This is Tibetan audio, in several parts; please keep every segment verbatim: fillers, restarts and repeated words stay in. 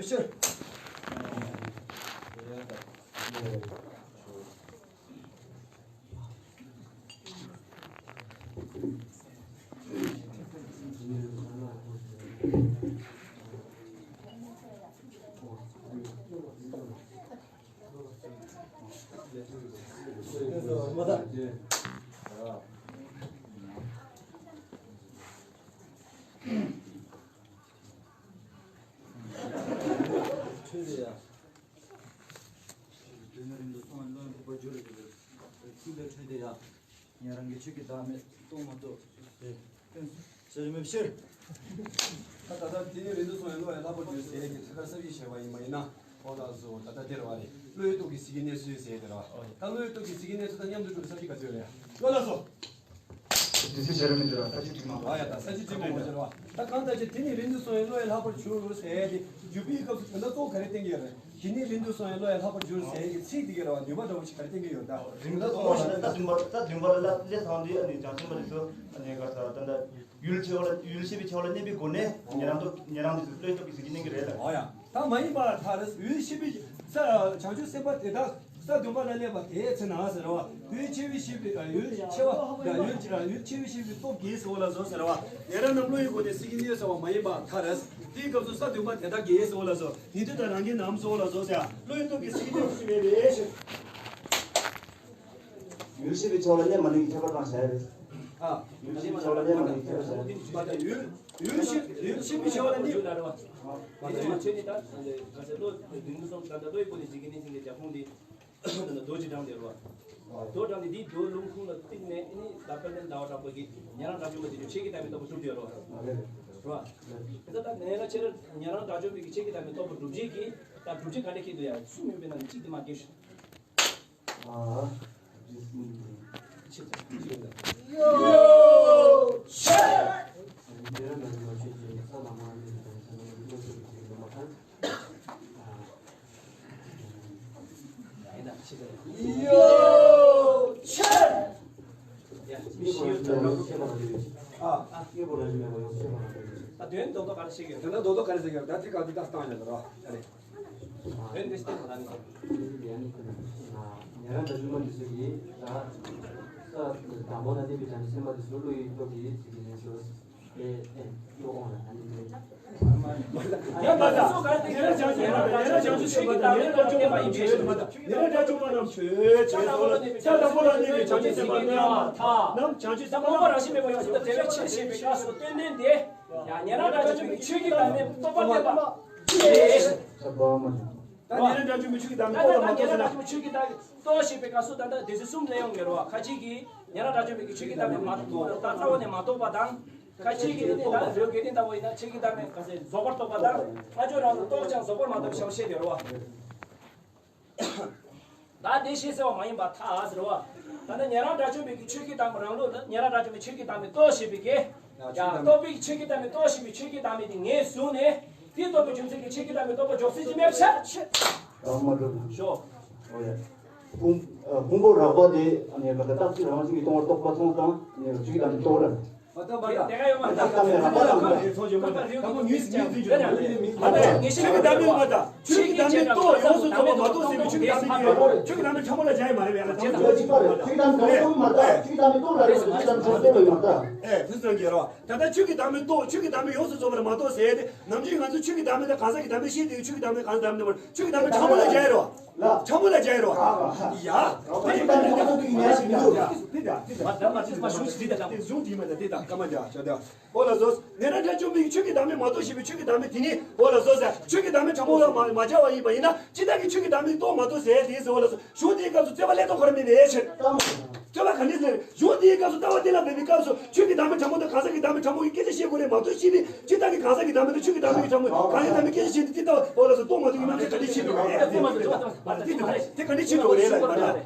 ཕྱིར། ཁྲོས་ཏེ་ཡ། དེ་ནས་རིང་དུ་སོང་བའི་བློ་ཡི་འཕགས་པར་གྱུར་ཏེ། ཚིག་ལས་འཕྲོས་ཏེ་ཡ། ཉན་རང་གི་ཆོས་ཀྱི་བདག་མེད་རྟོགས་མ་ཐུབ་ཟེར། ཟེར་མི་ཕྱིར། ད་ད་ལྟ་དེ་ནས་རིང་དུ་སོང་བའི་བློ་ཡི་འཕགས་པར་གྱུར་ཟེར་གྱི་ཐད་ཀར་གསལ་བཤད་བྱས་པ་ཡིན་པ་ཡིན་ན། འོ་ལགས་སོ། ད་ལྟ་དེ་རེད་བ་རེད། བློ་ཡི་སྟོབས་ཀྱིས་གཟིགས་ཀྱི་གནས་ཚུལ་ཟེར་དེ་རེད་བ། ད་བློ་ཡི་སྟོབས་ཀྱིས་གཟིགས་ཀྱི་གནས་ཚུལ་དང་མཉམ་དུ་གྲུབ་པའི་ས་བཅད་ག་ཚོད་རེད། འོ་ལགས་སོ། དེ་ཚོ་བྱེད་ར་མི་འདུག་ར། ས་བཅད་འགྲིག་མ་འདུག་ཨ་ཡ། ད་ས་བཅད་འགྲིག་མ་འདུག་ཟེར་བ། ད་གང་ལྟར་ཅི་དེ་ནི་རིང་དུ་སོང་བའི་བློ་ཡི་འཕགས་པར་གྱུར་ཟེར་ཏེ། བརྗོད་པའི་སྐབས་སུ་དོན་དག་གཙོ་བོ་ག་རེ་བསྟན་གྱི་ཡོད་རེད། དེ་ནི་རིང་དུ་སོང་བའི་བློ་ཡི་འཕགས་པར་གྱུར་ཟེར་གྱི་ཚིག་དེ་ག་རེད་བ། ནུས་པ་འདྲ་བོ་ཞིག་ག་རེ་བསྟན་གྱི་ཡོད་ད། རིང་དུ་སོང་བ་ད་བདུན་པ། ད་བདུན་པ་ལ་སླེབས་ཚར་དུས་ཨ་ནི་བྱང་སེམས་པ་དེ་ཚོ་ཨ་ནི་ག་ས་ད་ད་ཡུལ་ཆེ་བ་ལ། ཡུལ་ཤེས་པའི་ཆེ་བ་ལ་གནས་པའི་སྒོ་ནས་ཉན་རང་དུ། ཉན་རང་དེ་ཚོ་བློ་ཡི་སྟོབས་ཀྱིས་གཟིགས་ཀྱི་གནས་ཀྱི་རེད་ད། ཨོ་ཡ། ད་མ་ཡིན་པར་ཐལ། ཡུལ་ཤེས་པའི་ས། བྱང་ཆུབ་སེམས་དཔའ་དེ་དག་ས་བདུན་པ་ལ་སླེབས་པ་དེའི་ཚེ་ན་ཟེར་བ། ཡུལ་ཆེ་བའི་ཤེས་པའི། ཡུལ་ཆེ་བ། ཡུལ་ཡུལ་ཆེ་བའི་ཤེས་པའི་སྟོབས་ཀྱིས་ཟེར་བ་ལ་སོགས་ཟེར་བ། ཉན་རང་རྣམས་བློ་ཡི་སྒོ་ནས་གཟིགས་ཀྱི་གནས་ཟེར་བ་མ་ཡིན་པར་ཐལ། དེའི་སྐབས་སུ་ས་བདུན་པ་དེ་དག་གིས་ཟེར་བ་ལ་སོགས། ཉན་ཐོས་དང་རང་རྒྱལ་རྣམས་ཟེར་བ་ལ་སོགས་ཟེར། བློ་ཡི་སྟོབས་ཀྱིས་གཟིགས་ཀྱི་གནས་ཟེར་བ་མེད་པའི་ཕྱིར། ཡུལ་ཤེས་པའི་ཆེ་བ་ལ་གནས་མ་གནས་ཀྱི་ཁྱད་པར་དང་བྱ་ཡ་རེད། ཨ། ཡུལ་ཤེས་པའི་ཆེ་བ་ལ་གནས་མ་གནས་ཀྱི་ཁྱད་པར་བྱ་ཡ་རེད། མ་ད་ཡུལ། ཡུལ་ཤེས། ཡུལ་ཤེས་པའི་ཆེ་བ་ལ་གནས། མ་ད་ཡུལ་ཆེ་ནི་ད་ག་ཚད་བློ་དུས་འདི་སོང་ད་ལྟ་བློ་ཡི་སྒོ་ནས་གཟིགས་ཀྱི་གནས་ཟེར་གྱི་རྒྱབ་ཁུངས་འདི། ད་ལྟ་རྡོ་གཅིག་དྲངས་ཏེ་རེད་བ། རྡོ་དྲངས་ཏེ་འདིའི་རྡོ་རླུང་ཁུངས་ལ་བཏེགས་ནས་ཨ་ནི་ད་དཔལ་ལྡན་ཟླ་བ་གྲགས་པ་གིས་ཉན་རང་དགྲ་བཅོམ་པ་དེ་ཚོ་ཆོས་ཀྱི་བདག་མེད་རྟོགས་པ་གྲུབ་ཡོད་རེད་བ། རེད་བ། ད་ལྟ་ནས་ན་ཁྱེད་རང་ཉན་རང་དགྲ་བཅོམ་པའི་ཆོས་ཀྱི་བདག་མེད་རྟོགས་པ་གྲུབ་བྱེད་ཀྱི་ད་སྒྲུབ་བྱེད་ག་འདྲ་ཁྱེད་དུ་ཡང་གསུམ་ཡོད་པའི་ནང་ནས་གཅིག་དེ་མ་སྐྱེས་ཤིག་ཨ། ཆེ་ཆེ་ཆེ། ཡོ་ཆེ། ཡོ་ཆེ། ཡ། མི་ཤི་ཡོད་ད་རོ། ཨ། ཨ། དོན་རྡོག་རྡོག་ག་རེ་ཞིག་ཡོད། དོན་རྡོག་རྡོག་ག་རེ་ཟེར་གྱི་ཡོད། ད་དེ་ག་དུས་ད་བཏང་ཡོད་ད་རོ། ཨ་རེ། དོན་དེ་སྟེང་མ་ད་ནི། ཉན་རང་དགྲ་བཅོམ་པ་འདི་ཚོ་གིས་ད་ས་དང་པོ་ན་གནས་པའི་བྱང་ཆུབ་སེམས་དཔའ་འདི་ཚོ་བློ་ཡི་སྟོབས་ཀྱིས་གཟིགས་ཀྱི་ནས་སོ། ཨེ་ཨེ་ལོ་ཨོ་ན་ཨ་ནི་ལེ། ཡང་མ་ད་སོ་ག་དེ་ཉན་རང་བྱང་ཆུབ་སེམས་དཔའ་དང་ཉན་རང་བྱང་ཆུབ་སེམས་དཔའ་དང་ཉན་རང་བྱང་ཆུབ་སེམས་དཔའ་དང་ཉན་རང་བྱང་ཆུབ་སེམས་དཔའ་དང་ཉན་རང་བྱང་ཆུབ་སེམས་དཔའ་རྣམས་ཆོས་ཆོས་སོ། ས་དང་པོ་ལ་གནས་པའི་བྱང་ཆུབ་སེམས་དཔའ་རྣམས་ཆོས་ཀྱི་བདག་མེད་རྟོགས་པ་རང་བཞིན་མེད་པ་ཡོངས་སུ་དང་བྲལ་བའི་ཕྱིར་ཞེས་པའི་སྐབས་སུ་སྟོན་པས་འདི། ཡང་ཉན་རང་དགྲ་བཅོམ་པའི་ཆོས་ཀྱི་བདག་མེད་རྟོགས་པ་བསྟན་པ། ད་ཉན་རང་དགྲ་བཅོམ་པའི་ཆོས་ཀྱི་བདག་མེད་རྟོགས་པ་མ་རྟོགས་ཟེར་ན། ཉན་རང་དགྲ་བཅོམ་པའི་ཆོས་ཀྱི་བདག་མེད་རྟོགས་ཞེས་པའི་སྐབས་སུ་ད་ལྟ་སྡེ་ཚན་གསུམ་ལས་ཡོང་ཡོད་རེད་བ། ཁ་ཅིག་གིས་ཉན་རང་དགྲ་བཅོམ་པའི་ཆོས་ཀྱི་བདག་མེད་མ་རྟོགས་པ་དང་། རྩ་བ་ནས་མ་རྟོགས་པ་དང་། ཁ་ཅིག་གིས་ནི་ད་རོལ་དགེ་འདུན་ལྟ་བུ་ཡིན་ན་ཆོས་ཀྱི་བདག་མེད་ག་ཚད་རྫོགས་པར་རྟོགས་པ་དང་། སྔ་ཕྱི་རང་དུ་རྟོགས་ཀྱང་རྫོགས་པར་མ་རྟོགས་པའི་ཕྱིར་ཞེས་ཡོད་རེད་བ། ད་དེ་ཤེས་ཟེར་བ་མ་ཡིན་པར་ཐལ་ཟེར་བ། ད་ནི་ཉན་རང་དགྲ་བཅོམ་པའི་གི་ཆོས་ཀྱི་བདག་མེད་རང་ལུགས་ལ་ཉན་རང་དགྲ་བཅོམ་པའི་ཆོས་ཀྱི་བདག་མེད་རྟོགས་ཞེས་པའི་གི། ཡང་རྟོགས་པའི་ཆོས་ཀྱི་བདག་མེད་རྟོགས་ཞེས་པའི་ཆོས་ཀྱི་བདག་མེད་དེ་ངེས་བཟུང་ནས། དེ་རྟོགས་པའི་རྒྱུ་མཚན་གྱིས་ཆོས་ཀྱི་བདག་མེད་རྟོགས་པ་འཇོག་སྲིད་ཀྱི་མེད་པའི་ཕྱིར། རང་མ་གྲུབ། ཞོ། ཨོ་ཡ། ཕུང་ཕུང་པོ་རགས་པ་དེ་ནས་ག་ད་རྟག་གཅིག་རང་བཞིན་གྱིས་སྟོང་པར་རྟོགས་པ་མཐོང་དང་ནས་ཆོས་ཀྱི་བདག་མེད་རྟོགས་ར། མ་ད་མ་ད། དེ་ག་ཡོད་མ་ད། ད་ད་མེད་ར་མ་ད་མ་ད། ད་མོ་ཉུས་སུ་ཉུས་སུ་འཇུག་ད་ད་ད་ད་ད། ཆོས་ཀྱི་བདག་མེད་མ་ད། ཆོས་ཀྱི་བདག་མེད་རྟོགས་ཡོངས་སུ་རྫོགས་པ་མ་རྟོགས་ཟེར་བའི་ཆོས་ཀྱི་བདག་མེད་ཀྱི་ཆོས་ཀྱི་བདག་མེད་ཕྲ་མོ་ལ་སྦྱར་ཡ་མ་རེད་པས་ཡ་ལ། ཆོས་ཀྱི་བདག་མེད་རྟོགས་མ་ད། ཆོས་ཀྱི་བདག་མེད་རྟོགས་ལ་རེད། ཆོས་ཀྱི་བདག་མེད་རྟོགས་ལ་ཡོད་མ་ད། ཨེ་དེ་ཙམ་གྱིས་རོ། ད་ལྟ་ཆོས་ཀྱི་བདག་མེད་རྟོགས། ཆོས་ཀྱི་བདག་མེད་ཡོངས་སུ་རྫོགས་པ་ལ་མ་རྟོགས་ཟེར་ཏེ། ནམ་རྒྱུན་ང་ཚོ་ཆོས་ཀྱི་བདག་མེད་དང་གང་ཟག་གི་བདག་མེད་ཤེས་ཏེ། ཆོས་ཀྱི་བདག་མེད་གང་ཟག་བདག་མེད་མ་རེད། ཆོས་ཀྱི་བདག་མེད་ཕྲ་མོ་ལ་སྦྱར་རོ། ལ། ཕྲ་མོ་ལ་སྦྱར་རོ། ཨ་ཨ། ཡ། ཆོས་ཀྱི་བདག་མེད་ཕྲ་མོ་དེ་གི་ཉན་ཤེས་མི་འདུག་ད་ད་ད་ད་ད་ཞུ་ཞིག་དེ་ད་ད། དེ་བཟུང་དེ་མ་ད་དེ་ད་སྐར་མ་རྒྱག་བྱ་དེ། འོ་ལགས་སོ། ཉན་རང་དགྲ་བཅོམ་པའི་ཆོས་ཀྱི་བདག་མེད་མ་རྟོགས་ཞེས་པའི་ཆོས་ཀྱི་བདག་མེད་དེ་ནི། འོ་ལགས་སོ་ཟེར། ཆོས་ཀྱི་བདག་མེད་ཕྲ་མོ་ལ་མ་མ་སྦྱར་བ་ཡིན་པ་ཡིན་ན། ཅི་ལྟར་གྱི་ཆོས་ཀྱི་བདག་མེད་རྟོགས་མ་རྟོགས་ཟེར་དེ་ཟེར། འོ་ལགས་སོ། ཞུ་དེའི་སྐབས་སུ་རྩོད་པ་ལས་ཐོག་ཁོ་ར་མེད་པའི་ཕྱིར། རྩོད་པ་ག་ནས་ཟེར། ཞུ་དེའི་སྐབས་སུ་ལྟ་བ་གཏན་ལ་འབེབས་པའི་སྐབས་སུ་ཆོས་ཀྱི་བདག་མེད་ཕྲ་མོ་དང་གང་ཟག་གི་བདག་མེད་ཕྲ་མོ་གི་སྐད་ཆ་བཤད་དགོས་རེད་མ་གཏོགས། ཅི་ནི་ཅི་ལྟར་གྱི་གང་ཟག་གི་བདག་མེད་དང་ཆོས་ཀྱི་བདག་མེད་ཀྱི་ཕྲ་མོ། གང་ཟག་བདག་མེད་སྐད་ཆ་བཤད་དེ་ཅི་ལྟར། འོ་ལགས་སོ། རྟོགས་མ་ཐུབ་ཀྱི་རྣམ་གཞག་ག་འདྲ་ཞིག་འགྲོ་གི་རེད། དེ་ག་འདྲ་ཞིག་འགྲོ་གི་རེད་ལ།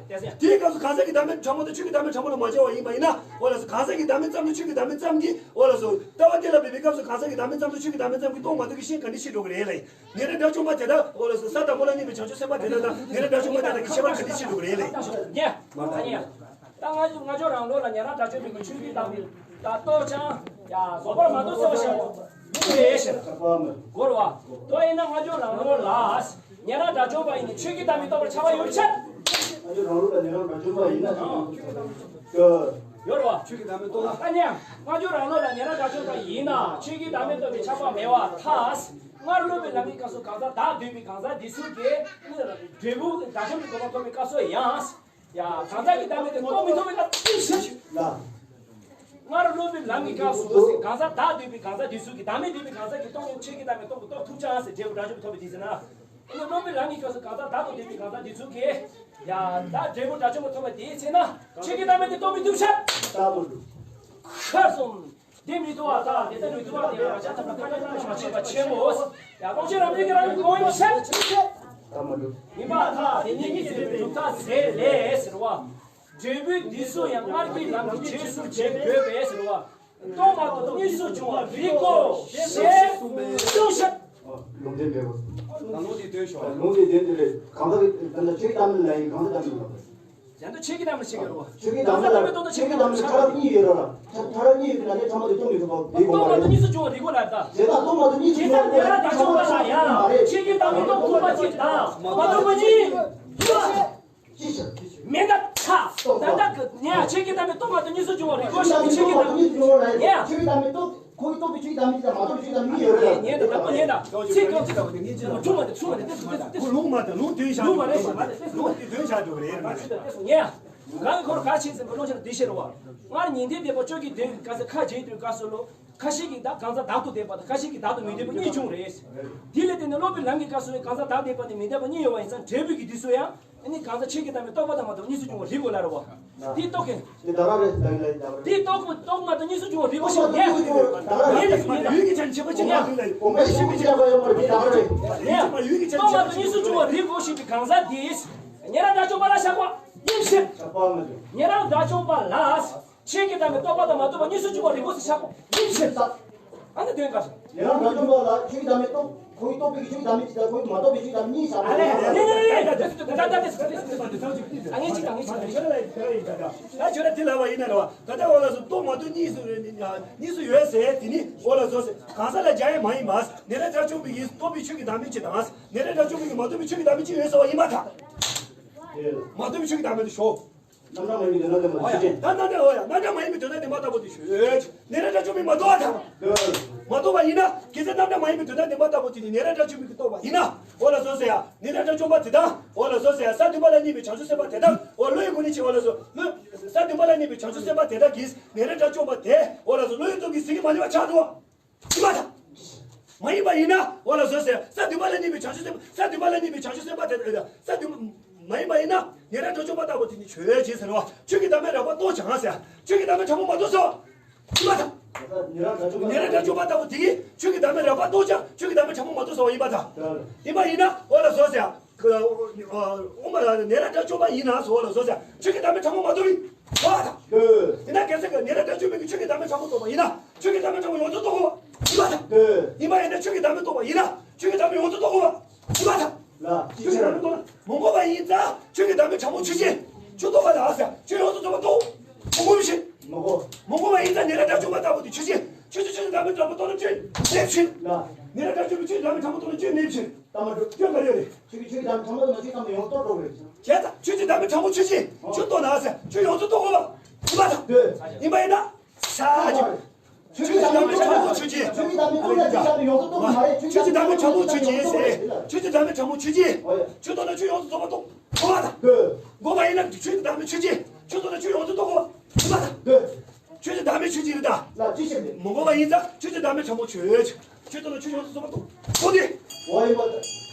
དེའི་སྐབས་སུ་གང་ཟག་གི་བདག་མེད་ཕྲ་མོ་དང་ཆོས་ཀྱི་བདག་མེད་ཕྲ་མོ་ལ་མ་སྦྱར་བ་ཡིན་པ་ཡིན་ན། འོ་ལགས་སོ། གང་ཟག་གི་བདག་མེད་ཙམ་དུ་ཆོས་ཀྱི་བདག་མེད་ཙམ་གྱིས། འོ་ལགས་སོ། ལྟ་བ་གཏན་ལ་འབེབས་པའི་སྐབས་སུ་གང་ཟག་གི་བདག་མེད་ཙམ་དུ་ཆོས་ཀྱི་བདག་མེད་ཙམ་གྱིས་རྟོགས་མ་ཐུབ་ཀྱི་ཕྱིར་ག་འདྲ་ཞིག་འགྲོ་གི་རེད་ལ། ཉན་རང་དགྲ་བཅོམ་པ་དེ་དག་འོ་ལགས་སོ། ས་དང་པོ་ལ་གནས་པའི་བྱང་ཆུབ་སེམས་དཔའ་དེ་དག་དང་ཉན་རང་དགྲ་བཅོམ་པ་དེ་དག་གི་ཁྱད་པར་ག་འདྲ་ཞིག་འགྲོ་གི་རེད་ལ། ཉན། མ་ད་ཉན། ད་ང་ཚོ་ང་ཚོ་རང་ལོགས་ལ་ཉན་རང་དགྲ་བཅོམ་པའི་ཆོས་ཀྱི་བདག་མེད་ད་རྟོགས་ཀྱང་ཡ་རྫོགས་པར་མ་རྟོགས་ཟེར་བ་ཞིག་ཡིན་པའི་ཕྱིར། གོ་ར་བ། དོ་ཡིན་ན་སྔ་འགྱུར་རང་ལུགས་ལ། ཉན་རང་དགྲ་བཅོམ་པ་ཡིན་ནི་ཆོས་ཀྱི་བདག་མེད་རྟོགས་པར་བྱ་བ་ཡོད་ཕྱིར། སྔ་འགྱུར་རང་ལུགས་ལ་ཉན་རང་དགྲ་བཅོམ་པ་ཡིན་ན། ཡོད་རེད་བ། ཆོས་ཀྱི་བདག་མེད་རྟོགས་ན། ཨ་ནི། སྔ་འགྱུར་རང་ལུགས་ལ་ཉན་རང་དགྲ་བཅོམ་པ་ཡིན་ན་ཆོས་ཀྱི་བདག་མེད་རྟོགས་པའི་ཆགས་པ་མེད་པར་ཐལ། སྔར་སློབ་པའི་ལམ་གྱི་སྐབས་སུ་གང་ཟག་བདག་འདོད་པའི་གང་ཟག་འདི་ཚོ་གིས་འབྲས་བུ་དགྲ་བཅོམ་གྱི་གོ་འཕང་ཐོབ་པའི་སྐབས་སུ་ཡང་། ཡ། གང་ཟག་གི་བདག་མེད་དེ་རྟོགས་མི་ཐུབ་པའི་སྐབས་སུ་ཡིན་ཕྱིར། ལ། སྔར་སློབ་པའི་ལམ་གྱི་སྐབས་སུ་གང་ཟག་བདག་འདོད་པའི་གང་ཟག་འདི་ཚོ་གིས་བདག་མེད་འདོད་པའི་གང་ཟག་གིས་རྟོགས་ཡོང་ཆོས་ཀྱི་བདག་མེད་རྟོགས་པ་རྟོགས་ཐུབ་ཅང་ཟེར། འབྲས་བུ་དགྲ་བཅོམ་པ་ཐོབ་པའི་དུས་ཟེར་ན། སྔར་སློབ་པའི་ལམ་གྱི་སྐབས་སུ་གང་ཟག་བདག་ཏུ་འདོད་པའི་གང་ཟག་འདི་ཚོ་གིས། ཡ། ད་འབྲས་བུ་དགྲ་བཅོམ་པ་ཐོབ་པ་དེའི་ཚེ་ན། ཆོས་ཀྱི་བདག་མེད་དེ་རྟོགས་མི་ཐུབ་ཕྱིར། ལྟ་བུ་འདུག་ཁར་སོང་། དེ་མི་ཐུབ་པ་དང་དེ་ལྟར་མི་ཐུབ་པ་དེ་ཡང་རང་ཅག་ཐམས་ཅད་ཁ་ཅིག་ན་མ་ཤེས་པ་ཆེན་པོ། ཡང་ཀློང་ཆེན་རབ་འབྱམས་ཀྱི་རང་གི་དགོངས་ཡིན་ཕྱིར། ཡིན་པར་ཐལ། དེ་ཉིད་ཀྱིས་བསྟན་པའི་གྲུབ་མཐའ་ཟེར་ལས་ཟེར་བ། འབྲས་བུ་འདི་ཚོ་ཡང་སྔར་གྱི་ལམ་གྱི་རྗེས་སུ་འབྲེལ་དགོས་པས་ཟེར་བ། རྟོགས་མ་ཐག་ཏུ་གཉིས་སུ་འབྱུང་བར་རིག་གོ། ཞེས་གསུངས་ཤིང་། ལུང་བསྟན་འབེབས་པ། ད་ལུང་དེ་འདོན་ཤོག་ལུང་དེ་འདོན་དེ་རེད། གང་ཟག་གི་ད་ལྟ་ཆོས་ཀྱི་བདག་མེད་ལ་ཡིན། གང་ཟག་བདག་མེད་ལ། ཡང་ན་ཆོས་ཀྱི་བདག་མེད་ལ་ཆོས་ཀྱི་བདག་མེད་ལ་ཆོས་ཀྱི་བདག་མེད་ཕྲ་རབ་གཉིས་ཡོད་ར། ཕྲ་རབ་གཉིས་ཡོད་པའི་ནང་ནས་ཕྲ་མོ་དེ་རྟོགས་མི་ཐུབ་པ་དེའི་དགོངས་པ་རེད། རྟོགས་མ་ཐག་གཉིས་སུ་འབྱུང་བར་རིག་གོ་ལབ་ད། བྱས་ཙང་རྟོགས་མ་ཐག་གཉིས་སུ་འབྱུང་བར་རིག་གོ་ལབ་ད། ཆོས་ཀྱི་བདག་མེད་རྟོགས་ཐུབ་པ་གཅིག་དང་མ་རྟོགས་པ་གཉིས། ཅི་ཕྱིར། མེད་ད་ཐལ། ད་ལྟ་གི་ནས་ཆོས་ཀྱི་བདག་མེད་རྟོགས་མ་ཐག་གཉིས་སུ་འབྱུང་བར་རིག་གོ་ཞེས་པའི་ཆོས་ཀྱི་བདག་མེད་ནས། ཆོས་ཀྱི་བདག་མེད་རྟོགས། ཁོ་གིས་རྟོགས་པའི་ཆོས་ཀྱི་བདག་མེད་ཅིག་དང་མ་རྟོགས་པའི་ཆོས་ཀྱི་བདག་མེད་གཉིས་ཡོད་རེད། ཉན་དང་དང་པོ་ཉན་དང་། ཚིག་གང་ཚིག་དང་པོ་དེ་ཉན་ཅི་དང་། ཁོ་ལུང་མ་དང་ལུང་དོན་བཞག་ལུང་མ་རེད། ལུང་དེ་དོན་བཞག་འགྲོ་གི་རེད། ང་གིས་ཁོར་ག་ཆེ་ཟིན་པ་ལུང་ཆེན་འདི་ཤེས་རོགས། སྔར་ཉན་ཐོས་སྡེ་པ་བཅོ་བརྒྱད་དོན་གྱི་སྐབས་སུ་ཁ་འབྱེད་དོན་སྐབས་སུ་ལོ། ཁ་ཤས་ཀྱིས་ད་གང་ཟག་བདག་ཏུ་བསྡད་པ་དང་ཁ་ཤས་ཀྱིས་བདག་ཏུ་མི་བསྡད་པ་གཉིས་བྱུང་རེད། དེ་ལས་བརྟེན་ནས་སློབ་པའི་ལམ་གྱི་སྐབས་སུ་གང་ཟག་བདག་བསྡད་པ་ནས་མི་བསྡད་པ་གཉིས་ཡོང་བ་ཡིན་ཙང་འབྲས་བུ་གི་དུས་སུ་ཡང་། ཨ་ནི་གང་ཟག་ཆོས་ཀྱི་བདག་མེད་རྟོགས་པ་དང་མ་རྟོགས་གཉིས་སུ་འབྱུང་བར་རིག་གོ་ལབ་རེད་བ། འདི་རྟོགས་མཁན། འདི་ད་ག་རེད། ད་གིན་ལ་ཡིན་ད་ག་རེད། འདི་རྟོགས་པ་རྟོགས་མ་རྟོགས་གཉིས་སུ་འབྱུང་བར་རིག་གོ་ཞེས་ཉན། ད་ག་རེད། ཉན་ཟེར་ཉན། ཡུལ་གྱི་ཆ་ནས་ཁྱད་པར་ཅི་ཡང་མ་འདུག་ལ་ཡིན། གོང་མ་ཡིན་ཞིག་མི་བྱེད་པ་ཡོད་མ་རེད། འདི་ད་ག་རེད། ཉན། ཡུལ་གྱི་ཆ་ནས་རྟོགས་མ་རྟོགས་གཉིས་སུ་འབྱུང་བར་རིག་གོ་ཞེས་པའི་གང་ཟག་འདིས། ཉན་རང་དགྲ་བཅོམ་པ་ལ་བཞག་པ་ཡིན་ཕྱིར། ཉན་རང་དགྲ་བཅོམ་པ་ལ། ཆོས་ཀྱི་བདག་མེད་རྟོགས་པ་དང་མ་རྟོགས་པ་གཉིས་སུ་འབྱུང་བར་རིག་གོ་ཞེས་བྱ་བ་ཡིན་ཕྱིར། ཨ་ནི་དོན་ག་རེ། ཉན་རང་དགྲ་བཅོམ་པ་ལ་ཆོས་ཀྱི་བདག་མེད་རྟོགས། ཁོ་གིས་རྟོགས་པའི་ཆོས་ཀྱི་བདག་མེད་ཅིག་དང་ཁོ་གིས་མ་རྟོགས་པའི་ཆོས་ཀྱི་བདག་མེད་གཉིས་བཞག་པ་རེད། ད་ཁྱོད་རང་དེ་ལབ་པ་ཡིན་ན་རེད་བ། ད་ལྟ་འོ་ལགས་སོ་རྟོགས་མ་རྟོགས་གཉིས་སུ་གཉིས་སུ་ཡོད་ཟེར། དེ་ནི་འོ་ལགས་སོ་གང་ཟག་ལ་སྦྱར་ཡ་མ་ཡིན་པ། ཉན་རང་དགྲ་བཅོམ་པའི་གིས་རྟོགས་པའི་ཆོས་ཀྱི་བདག་མེད་ཅིག་དང་། ཉན་རང་དགྲ་བཅོམ་པའི་གིས་མ་རྟོགས་པའི་ཆོས་ཀྱི་བདག་མེད་ཅིག་ཡོད་ཟེར་བ་ཡིན་པར་ཐལ། མ་རྟོགས་པའི་ཆོས་ཀྱི་བདག་མེད་དེ་ཞོག་རྣམ་གྲངས་མ་ཡིན་པའི་དོན་དམ་བདེན་པ་ཆོས་ཅན། ད་རྣམ་གྲངས་འོ་ཡ་རྣམ་གྲངས་མ་ཡིན་པའི་དོན་དམ་བདེན་པ་ལྟ་བུ་དེ་ཞོག་ཉན་རང་དགྲ་བཅོམ་པས་མ་རྟོགས་པར་ཐལ། མ་རྟོགས་པ་ཡིན་ན། གལ་སྲིད་རྣམ་གྲངས་མ་ཡིན་པའི་དོན་དམ་བདེན་པ་ལྟ་བུ་དེ་ནི་ཉན་རང་དགྲ་བཅོམ་པའི་གིས་རྟོགས་པ་ཡིན་ན། འོ་ལགས་སོ་ཟེར་ཡ། ཉན་རང་དགྲ་བཅོམ་པ་དེ་དག་འོ་ལགས་སོ་ཟེར་ཡ། ས་བདུན་པ་ལ་གནས་པའི་བྱང་ཆུབ་སེམས་དཔའ་དེ་དག་འོ་བློ་ཡི་སྒོ་ནས་ཕྱིན། འོ་ལགས་སོ། བློ། ས་བདུན་པ་ལ་གནས་པའི་བྱང་ཆུབ་སེམས་དཔའ་དེ་དག་གིས་ཉན་རང་དགྲ་བཅོམ་པ་དེ་འོ་ལགས་སོ་བློ་ཡི་སྟོབས་ཀྱིས་ཟིལ་གྱིས་མ་ཉེས་པ་ཆགས་འདུག་བ། ཡིན་པར་ཐལ། མ་ཡིན་པ་ཡིན་ན། འོ་ལགས་སོ་ཟེར། ས་བདུན་པ་ལ་གནས་པའི་བྱང་ཆུབ་སེམས། ས་བདུན་པ་ལ་གནས་པའི་བྱང་ཆུབ་སེམས་དཔའ་དེ། ས་བདུན། མ་ཡིན་པ་ཡིན་ན། ཉན་རང་དགྲ་བཅོམ་པ་ལྟ་བུ་དེ་ནི་ཆོས་ཅན་ཟེར་བ། ཆོས་ཀྱི་བདག་མེད་རགས་པ་རྟོགས་ཀྱང་ཟེར། ཆོས་ཀྱི་བདག་མེད་ཕྲ་མོ་མ་རྟོགས་སོ། ཡིན་པར་ཐལ། ཉན་རང་དགྲ་བཅོམ་པ་ལྟ་བུ་དེ་གིས་ཆོས་ཀྱི་བདག་མེད་རགས་པ་རྟོགས་ཀྱང་ཆོས་ཀྱི་བདག་མེད་ཕྲ་མོ་མ་རྟོགས་སོ་བ་ཡིན་པར་ཐལ། ཡིན་པ་ཡིན་ན། འོ་ལགས་སོ་ཟེར། དབུ་མ་ཉན་རང་དགྲ་བཅོམ་པ་ཡིན་ན་ཟེར། འོ་ལགས་སོ་ཟེར། ཆོས་ཀྱི་བདག་མེད་ཕྲ་མོ་མ་རྟོགས་པས། ཡིན་པར་ཐལ། ཡིན་ན་གལ་སྲིད་ཉན་རང་དགྲ་བཅོམ་པའི་གིས་ཆོས་ཀྱི་བདག་མེད་ཕྲ་མོ་རྟོགས་པ་ཡིན་ན། ཆོས་ཀྱི་བདག་མེད་ཕྲ་མོ་ཡོངས་སུ་རྟོགས་དགོས་པ་ཡིན་པར་ཐལ། ཡིན་པ་ཡིན་ན་ཆོས་ཀྱི་བདག་མེད་རྟོགས་པ་ཡིན་ན། ཆོས་ཀྱི་བདག་མེད་ཡོངས་སུ་རྟོགས་དགོས་པ་ཡིན་པར་ཐལ། ལ། ཆོས་ཀྱི་བདག་མེད་རྟོགས་ན་མི་འགོག་པ་ཡིན་ཙང་ཆོས་ཀྱི་བདག་མེད་ཕྲ་མོ་ཆོས་ཅན། ཆོས་རྟོགས་པ་ལ་ཟེར། ཆོས་ཡོངས་སུ་རྫོགས་པ་རྟོགས། མི་འགོག་པའི་ཕྱིར། མི་འགོག་མི་འགོག་པ་ཡིན་ཙང་ཉན་རང་དགྲ་བཅོམ་པ་ལྟ་བུ་དེ་ཆོས་ཅན། ཆོས་ཅན་ཆོས་ཀྱི་བདག་མེད་ཕྲ་མོ་རྟོགས་ན་སྐྱོན་མེད་ཕྱིར། ལ། ཉན་རང་དགྲ་བཅོམ་པའི་ཆོས་ཀྱི་བདག་མེད་ཕྲ་མོ་རྟོགས་ན་སྐྱོན་མེད་ཕྱིར། ལྟ་མ་གྲུབ་སྐྱོན་ག་རེ་རེད། ཆོས་ཀྱི་ཆོས་ཀྱི་བདག་མེད་ཕྲ་མོ་རྟོགས་ན་ཆོས་ཀྱི་བདག་མེད་ཡོངས་སུ་རྟོགས་འགྲོ་གི་རེད། བྱས་ཙང་ཆོས་ཀྱི་བདག་མེད་ཕྲ་མོ་ཆོས་ཅན། ཆོས་རྟོགས་ན་ཟེར། ཆོས་ཡོངས་སུ་རྟོགས་དགོས་པ་ཡིན་པ་ཡིན་ན། ས་ཅིག་ཆོས་ཀྱི་བདག་མེད་ཕྲ་མོ་ཆོས་ཅན། ཆོས་ཀྱི་བདག་མེད་ཀུན་ལ་ཅི་བྱ་བའི་ཡོངས་སུ་རྟོགས་པ་མ་རེད། ཆོས་ཀྱི་བདག་མེད་ཕྲ་མོ་ཆོས་ཅན་ཟེར། ཆོས་ཀྱི་བདག་མེད་ཕྲ་མོ་ཆོས་ཅན། ཆོས་རྟོགས་ན་ཆོས་ཡོངས་སུ་རྫོགས་པ་རྟོགས་དགོས་པ་དང་། འགོག་པ་ཡིན་ན་ཆོས་ཀྱི་བདག་མེད་ཆོས་ཅན། ཆོས་རྟོགས་ན་ཆོས་ཡོངས་སུ་རྫོགས་པ་ཡིན་པ་དང་། ཆོས་ཀྱི་བདག་མེད་ཆོས་ཅན་རེད་ད། ལ་ཅི་ཞིག་རེད། མི་འགོག་པ་ཡིན་ཙང་ཆོས་ཀྱི་བདག་མེད་ཕྲ་མོ་ཆོས་ཅན། ཆོས་རྟོགས་ན་ཆོས་ཡོངས་སུ་རྫོགས་པ་རྟོགས་དགོས་ཏེ། འོ་ཡིན་པ་དང་།